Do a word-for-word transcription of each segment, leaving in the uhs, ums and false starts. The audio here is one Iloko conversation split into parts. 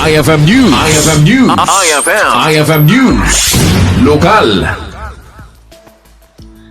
I F M News. I F M News. I F M. I F M News. Lokal.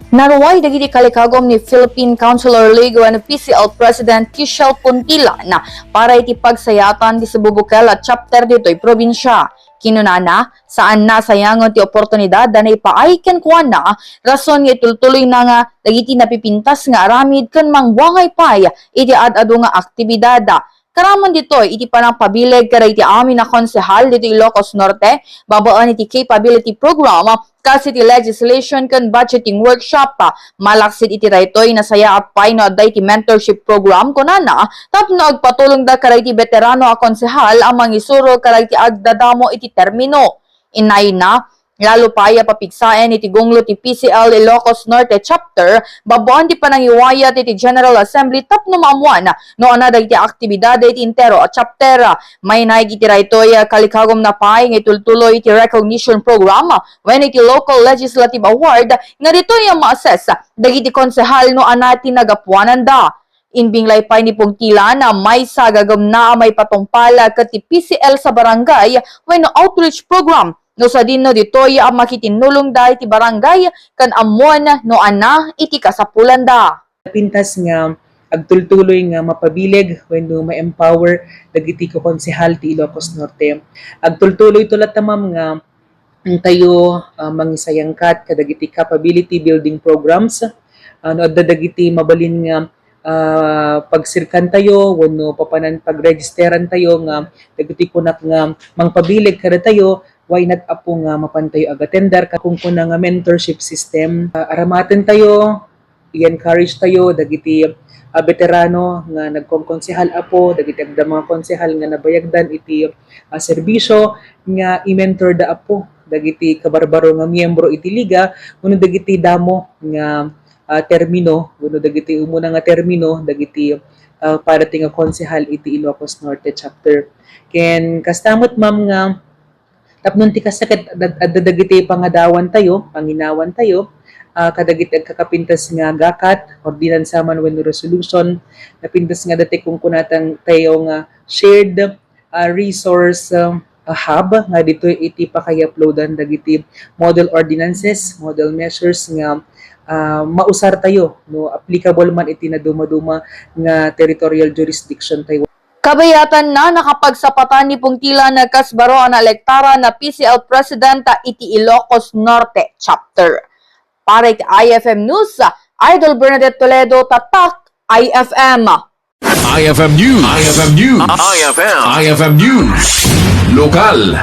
Naruay dagiti kalikagum ni Philippine Consular League wenno P C L President Kishel Puntilan para iti pagsayaatan ti Cebu Bukel a chapter ditoy probinsia. Kinunana, saanna a sayangen ti oportunidad a naipaay kenkuana, rason nga itultuloyna nga dagiti napipintas nga aramid ken mangbuangay pay iti ad-adu nga aktibidad. Karaman ditoy iti panangpabileg kadagiti amin a konsehal ditoy Ilocos Norte babaen iti capability program kas iti legislation ken budgeting workshop. Malaksid iti daytoy, nasayaat pay no adda iti mentorship program, kunana, tapno agpatulongda kadagiti veterano a konsehal a mangisuro kadagiti agdadamo iti termino. Inayna, lalo pay a papigsaen iti gunglo ti P C L Ilocos Norte Chapter babaen ti panangiwayat iti General Assembly tapno maammoan no anna dagiti aktibidad iti entero a chapter. Mainaig iti daytoy, kalikagumna pay nga itultuloy iti recognition program wenno iti local legislative award nga ditoy a ma-assess dagiti konsehal no anna ti nagapuananda. Imbinglay pay ni Puntilan a maysa a gagumna a maipatungpal ket ti P C L sa barangay wenno outreach program no sadino ditoy a makitinnulongda iti barangay ken ammoen no anna iti kasapulanda. Napintas nga agtultuloy nga mapabileg wenno ma-empower dagiti kokonsehal ti Ilocos Norte. Agtultuloyto latta, ma'am, nga intayo, ah, mangisayangkat kadagiti capability building programs. Ah, no adda dagiti mabalin nga, ah, pagsirkantayo wenno papanan pagregisterantayo nga dagiti kunak nga mangpabileg kadatayo, why not, Apo, nga mapantayo agatendar ka kunkuna nga mentorship system. Ah, aramatentayo, i-encourage tayo dagiti, ah, veterano nga nagkonkonsehal, Apo, dagiti agdama nga konsehal nga nabayagdan iti, ah, serbisio nga i-mentor da, Apo, dagiti kabarbaro nga miyembro iti liga wenno dagiti damo nga, ah, termino wenno dagiti umuna nga termino dagiti, ah, parati nga konsehal iti Ilocos Norte Chapter. Ken kasta met, ma'am, nga tapno ti kasta ket ad-, adda dagiti pangadawantayo, panginawantayo, ah, kadagiti agkakapintas nga gakat, ordinansa man wenno resolution, napintas nga adda ti kunkunatayo nga shared, ah, resource, ah, hub nga ditoy iti pakayi-uploadan dagiti model ordinances, model measures nga, ah, mausartayo no applicable man iti nadumaduma nga territorial jurisdiction tayo. Kabayatanna, nakapagsapatan ni Puntilan kas baro a naelektaran a P C L President iti Ilocos Norte Chapter. Para iti I F M News, Idol Bernadette Toledo, Tatak I F M. I F M News. I F M News. I F M. I F M News. Lokal.